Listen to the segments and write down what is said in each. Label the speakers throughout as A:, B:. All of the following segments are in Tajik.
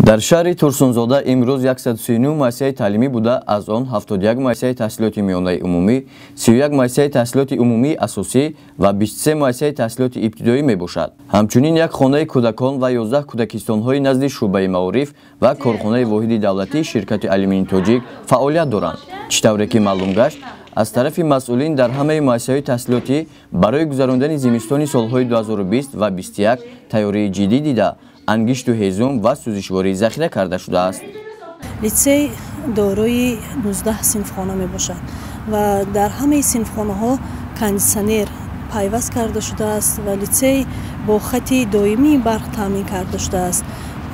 A: Дар шаҳри Турсунзода имрӯз 139 муассисаи таълимӣ буда, аз он 71 муассисаи таҳсилоти миёнаи умумӣ, 31 муассисаи таҳсилоти умумии асосӣ ва 23 муассисаи таҳсилоти ибтидоӣ мебошад. Ҳамчунин як хонаи кӯдакон ва 11 кӯдакистонҳои назди шӯъбаи маориф ва корхонаи воҳиди давлатии ширкати Алюминии Тоҷик фаъолият доранд. Чӣ тавре ки маълум гашт, аз тарафи масъулин дар ҳамаи муассисаҳои таҳсилотӣ барои гузарондани зимистони солҳои 2020 ва 21 тайёрии ҷиддӣ дида, ангишту ҳезум ва сӯзишворӣ захира карда шудааст.
B: Литсей дорои 19 синфхона мебошад ва дар ҳамаи синфхонаҳо кондитсионер пайваст карда шудааст ва литсей бо хати доимии барқ таъмин карда шудааст.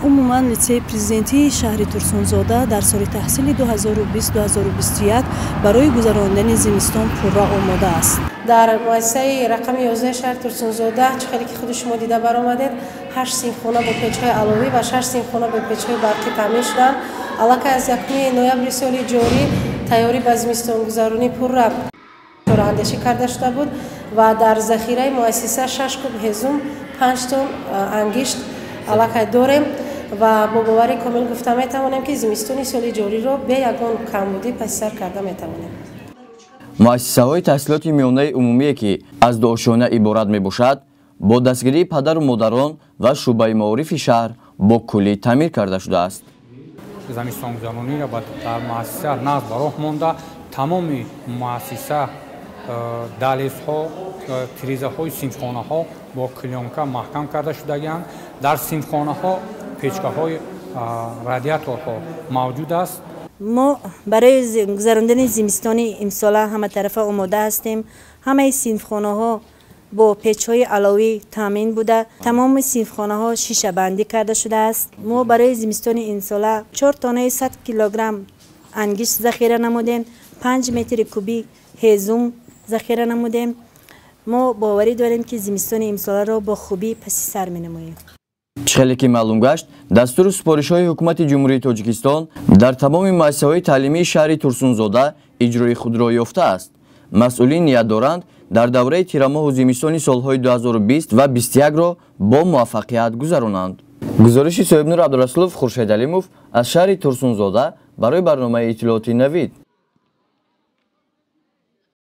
B: Умуман, литсеи президентии шаҳри Турсунзода дар соли таҳсили 2020-2021 барои гузарондани зимистон пурра омода аст.
C: Дар муассисаи рақами 11 шаҳри Турсунзода, чӣ хеле ки худи шумо дида баромадед, ҳашт синфхона бо печҳои аловӣ ва шаш синфхона бо печҳои барқӣ таъмин шуданд. Аллакай аз 1 ноябри соли ҷорӣ тайёрӣ ба зимистонгузаронӣ пурра чораандешӣ карда шуда буд ва дар захираи муассиса 6 куб ҳезум, 5 тон ангишт аллакай дорем ва бо бовари комил гуфта метавонем, ки зимистони соли ҷориро бе ягон камбудӣ паси сар карда метавонем.
A: Муассисаҳои таҳсилоти миёнаи умумие, ки аз ду ошёна иборат мебошад, бо дастгирии падару модарон ва шӯъбаи маорифи шаҳр бо куллӣ таъмир карда шудааст.
D: Зимистонгузарониро дар муассиса нағз ба роҳ монда, тамоми муассиса, далезҳо, тирезаҳои синфхонаҳо бо клеёнка маҳкам карда шудагианд. Дар синфхонаҳо печкаҳои радиаторҳо мавҷуд аст.
E: Мо барои гузарондани зимистони имсола ҳаматарафа омода ҳастем. Ҳамаи синфхонаҳо бо печҳои аловӣ таъмин буда, тамоми синфхонаҳо шишабандӣ карда шудааст. Мо барои зимистони имсола 4 тонаи 100 килограмм ангишт захира намудем, 5 метри кубӣ ҳезум захира намудем. Мо боварӣ дорем, ки зимистони имсоларо бо хубӣ паси сар менамоем.
A: Чӣ хеле ки маълум гашт, дастуру супоришҳои Ҳукумати Ҷумҳурии Тоҷикистон дар тамоми муассисаҳои таълимии шаҳри Турсунзода иҷрои худро ёфтааст. Масъулин ният доранд, дар давраи тирамоҳу зимистони солҳои 2020 ва 21-ро бо муваффақият гузаронанд. Гузориши Соҳибнур Абдурасулов, Хуршед Алимов аз шаҳри Турсунзода барои барномаи иттилооти «Навид».